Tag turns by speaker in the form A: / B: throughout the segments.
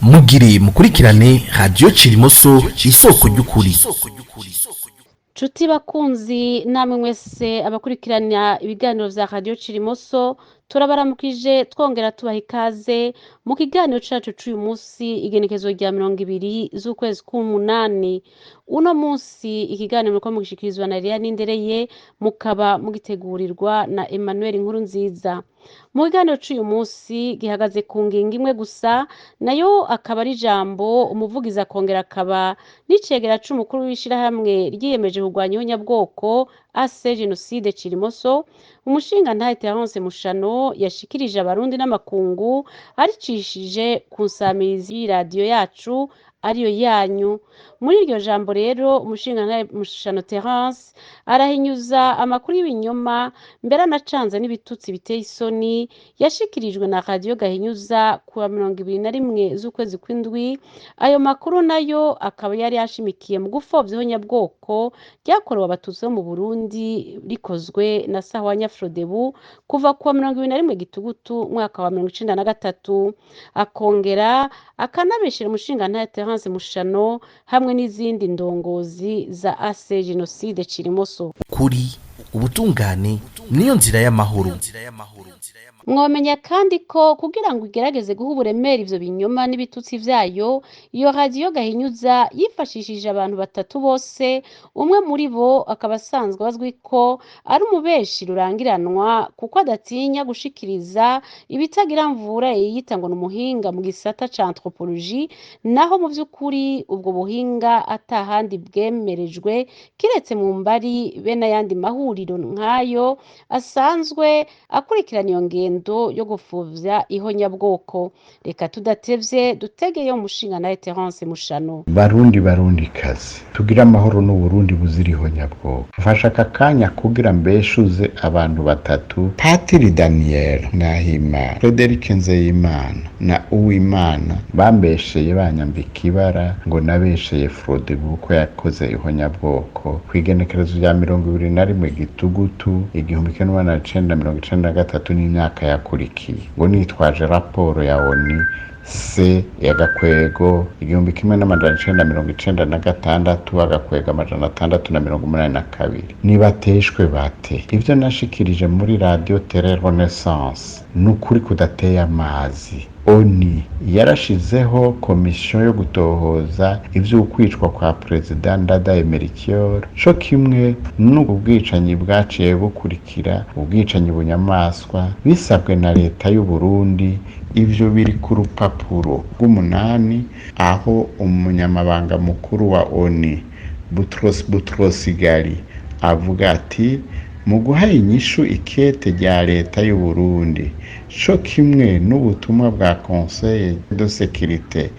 A: Mugire mukurikirane Radiyo Cirimoso, isoko ry'ukuri.
B: Nshuti bakunzi, namwe mwese abakurikirana ibiganiro vya Radiyo Cirimoso, turabaramukije twongera tubaha ikaze mu kiganiro cacu c'uyu munsi, igenekezo rya 20 z'ukwezi k'umunani. Uno munsi ikiganiro muriko mugishikirizwa na Eliya Nindereye, mukaba mugitegurirwa na Emmanuel Nkurunziza. Mu kiganiro c'uyu munsi gihagaze ku ngingo imwe gusa, nayo akaba ari ijambo umuvugizi akongera akaba n'icegera c'umukuru w'ishirahamwe ryiyemeje kurwanya ihonyabwoko AC Jenoside Cirimoso, umushingantahe Terence Mushano, yashikirije abarundi n'amakungu aricishije ku nsamirizi y'iradiyo yacu ariyo yanyu. Muri iryo jambo rero, umushingantahe Mushano Terence arahinyuza amakuru y'ibinyoma, mbere anacanze n'ibitutsi biteye isoni yashikirijwe na Radiyo Gahinyuza kuwa 21 z'ukwezi kw'indwi. Ayo makuru nayo akaba yari yashimikiye mu gupfovya ihonyabwoko ryakorewe abatutsi bo mu Burundi rikozwe na Sahwanya Frodebu kuva kuwa 21 Gitugutu umwaka wa 1993, akongera akanabeshera umushingantahe Terence Mushano hamwe n'izindi ndongozi za AC Jenoside Cirimoso.
A: Kuri ubutungane niyo nzira y'amahoro.
B: Mwomenya kandi ko kugira ngo igerageze guha uburemere ivyo binyoma n'ibitutsi vyayo, iyo Radiyo Gahinyuza yifashishije abantu batatu bose, umwe muri bo akaba asanzwe azwi ko ari umubeshi rurangiranwa, kuko adatinya gushikiriza ibitagira mvura, yiyita ngo ni umuhinga mu gisata ca anthropologie, naho mu vy'ukuri ubwo buhinga atahandi bwemerejwe kiretse mu mbari be n'ayandi mahuriro nk'ayo asanzwe akurikirana iyo ngendo yo gupfuvya ihonyabwoko. Reka tudatevye dutegeyo umushingantahe Terence Mushano.
C: Barundi, barundi kazi, tugire amahoro n'Uburundi buzira ihonyabwoko. Mfashe aka kanya kugira mbeshuze abantu batatu: Patiri Daniel Nahimana, Frederic Nzeyimana na Uwimana, bambesheye banyambika ibara ngo nabesheye Frodebu ko yakoze ihonyabwoko kw'igenekerezo rya 21 Gitugutu 1993 n'imyaka yakurikiye, ngo nitwaje raporo ya ONU C ya -1996-682. Nibateshwe bate? Ivyo nashikirije muri Radio Tele Renaissance nukuri kudateye amazi. ONU yarashizeho komisiyo yo gutohoza ivy'ukwicwa kwa Perezida Ndadaye Melchior, co kimwe n'ubwo bwicanyi bwaciye bukurikira, ubwicanyi bunyamaswa, bisabwe na leta y'u Burundi. Ivyo biri ku rupapuro rw'umunani, aho umunyamabanga mukuru wa ONU Boutros Boutros Ghali avuga ati: "Mu guha inyishu ikete rya leta y'u Burundi co kimwe n'ubutumwa bwa Conseil de sécurité",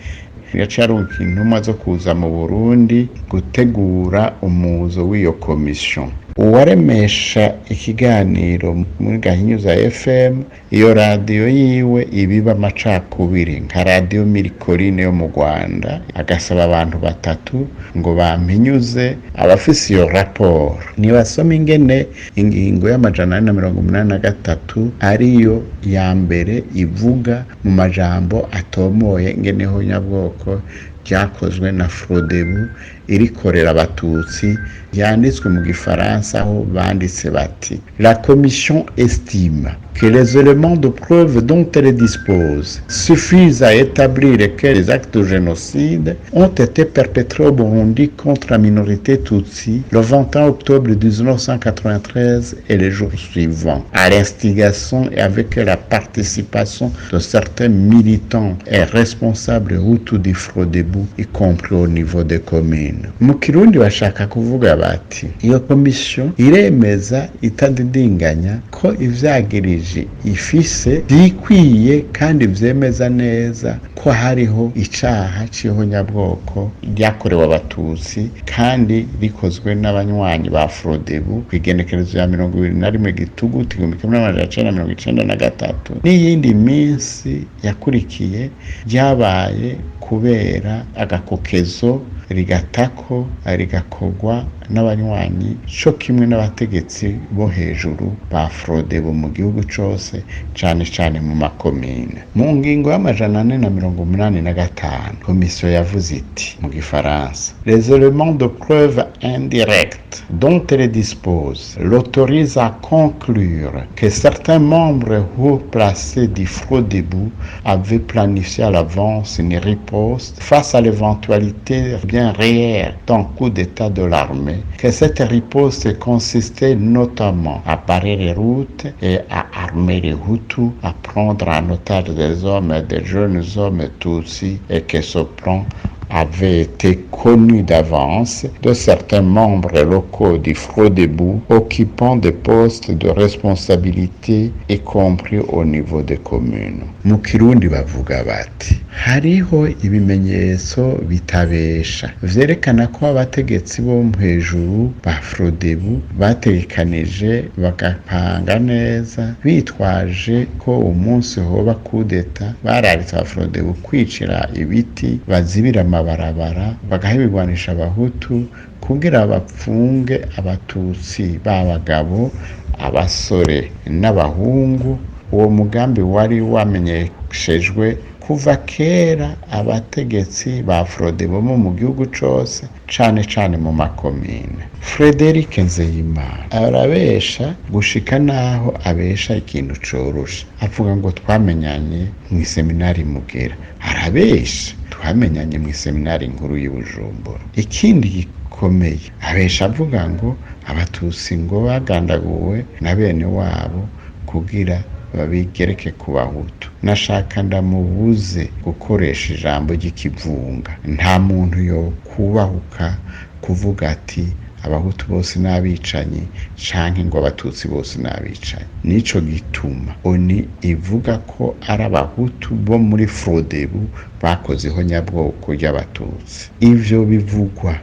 C: yaciye arungika intumwa zo kuza mu Burundi gutegura umuzo w'iyo komisiyo. Uwaremesha ikiganiro muri Gahinyuza FM, iyo radiyo yiwe ibiba amacakubiri nka Radiyo Mille Collines yo mu Rwanda, agasaba abantu batatu ngo bampinyuze. Abafise iyo raporo nibasoma ingene ingingo y'483 ariyo ya mbere ivuga mu majambo atomoye ingene ihonyabwoko ryakozwe na Frodebu irikorera abatutsi, yanditswe mu gifaransa, aho banditse bati: "La commission estime que les éléments de preuve dont elle dispose suffisent à établir que les actes de génocide ont été perpétrés au Burundi contre la minorité Tutsi le 21 octobre 1993 et les jours suivants, à l'instigation et avec la participation de certains militants et responsables Hutus du Frodebu, y compris au niveau des communes." Mu kirundi bashaka kuvuga bati iyo komisiyo iremeza itadidinganya ko ivyagirije ifise vyikwiye kandi vyemeza neza ko hariho icaha c'ihonyabwoko ryakorewe abatutsi kandi rikozwe n'abanywanyi ba Frodebu kw'igenekerezo ya 21 Gitugutu 1993 n'iyindi minsi yakurikiye, ryabaye kubera agakokezo. Rigatako rigakorwa n'abanywanyi co kimwe n'abategetsi bo hejuru ba Frodebu mu gihugu cose, cane cane mu makomine. Mu ngingo y'485, komisiyo yavuze iti mu gifaransa: "Les éléments de preuve indirects dont elle dispose l'autorisent à conclure que certains membres haut placés du Frodebu avaient planifié à l'avance une riposte face à l'éventualité bien réelle d'un coup d'état de l'armée, que cette riposte consistait notamment à barrer les routes et à armer les Hutus, à prendre en otage des hommes et des jeunes hommes Tutsis, et que ce plan avait été connu d'avance de certains membres locaux du Frodebu occupant des postes de responsabilité, y compris au niveau des communes." Mu Kirundi bavuga bati hariho ibimenyetso bitabesha vyerekana ko abategetsi bo hejuru ba Frodebu bategekanije, bagapanga neza, bitwaje ko umunsi hoba kudeta bararitse aba Frodebu kwicira ibiti, bazibira amabarabara, bagaha ibigwanisha abahutu kugira bapfunge abatutsi b'abagabo, abasore n'abahungu. Uwo mugambi wari wamenyeshejwe kuva kera abategetsi ba Frodebu bo mu gihugu cose, cane cane mu makomine. Frederic Nzeyimana arabesha gushika naho abesha ikintu coroshe. Avuga ngo twamenyanye mw'iseminari Mugera. Arabesha, twamenyanye mw'iseminari nkuru y'i Bujumbura. Ikindi gikomeye, abesha avuga ngo abatutsi ngo bagandaguwe na bene wabo kugira babigereke ku bahutu. Nashaka ndamubuze gukoresha ijambo ry'ikivunga. Nta muntu yo kubahuka kuvuga ati abahutu bose n'abicanyi canke ngo abatutsi bose n'abicanyi. Nico gituma ONU ivuga ko ari abahutu bo muri Frodebu bakoze ihonyabwoko ry'abatutsi. Ivyo bivugwa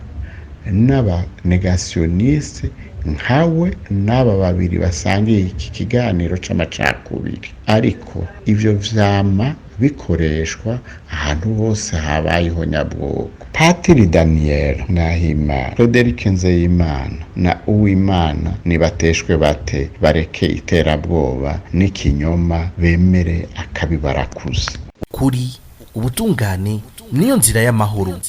C: n'abanégationnistes nkawe n'aba babiri basangiye iki kiganiro c'amacakubiri. Ariko ivyo vyama bikoreshwa ahantu hose habaye ihonyabwoko. Patiri Daniel Nahimana, Frederic Nzeyimana na Uwimana nibateshwe bate, bareke iterabwoba n'ikinyoma, bemere akabi barakuze.
A: Kuri ubutungane niyo nzira y'amahoro.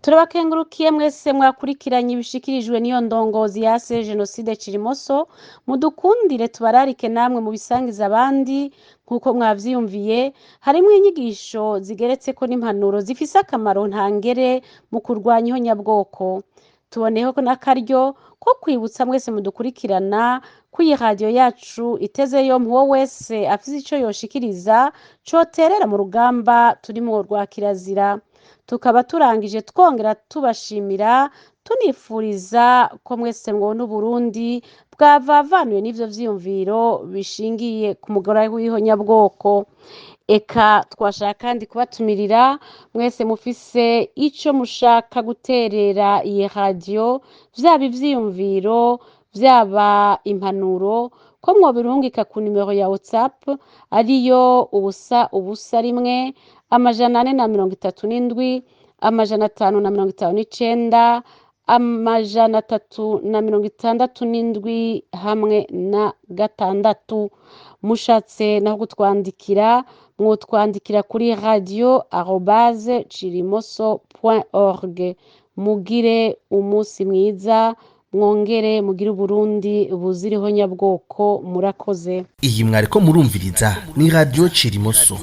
B: Turabakengurukiye mwese mwakurikiranye ibishikirijwe n'iyo ndongozi yase jenoside Cirimoso. Mudukundire tubararike namwe mubisangiza abandi. Nk'uko mwavyiyumviye, harimwo inyigisho zigeretseko n'impanuro zifise akamaro ntangere mu kurwanya ihonyabwoko. Tuboneyeho n'akaryo ko kwibutsa mwese mudukurikirana ko iyi radiyo yacu iteze yompi uwo wese afise ico yoshikiriza coterera mu rugamba turimwo rwa kirazira. Tukaba turangije twongera tubashimira, tunifuriza ko mwese mwona Uburundi bwavavanuye n'ivyo vyiyumviro bishingiye ku mugora w'ihonyabwoko. Eka twashaka kandi kubatumirira mwese mufise ico mushaka guterera iyi radiyo, vyaba ivyiyumviro, vyaba impanuro, ko mwobirungika ku nimero ya WhatsApp ariyo 001 437 559 367 hamwe na 6. Mushatse naho kutwandikira, mwotwandikira kuri radio@cirimoso.org. Mugire umunsi mwiza, mwongere mugire Uburundi buzira ihonyabwoko. Murakoze.
A: Iyi mwariko murumviriza ni Radio Cirimoso.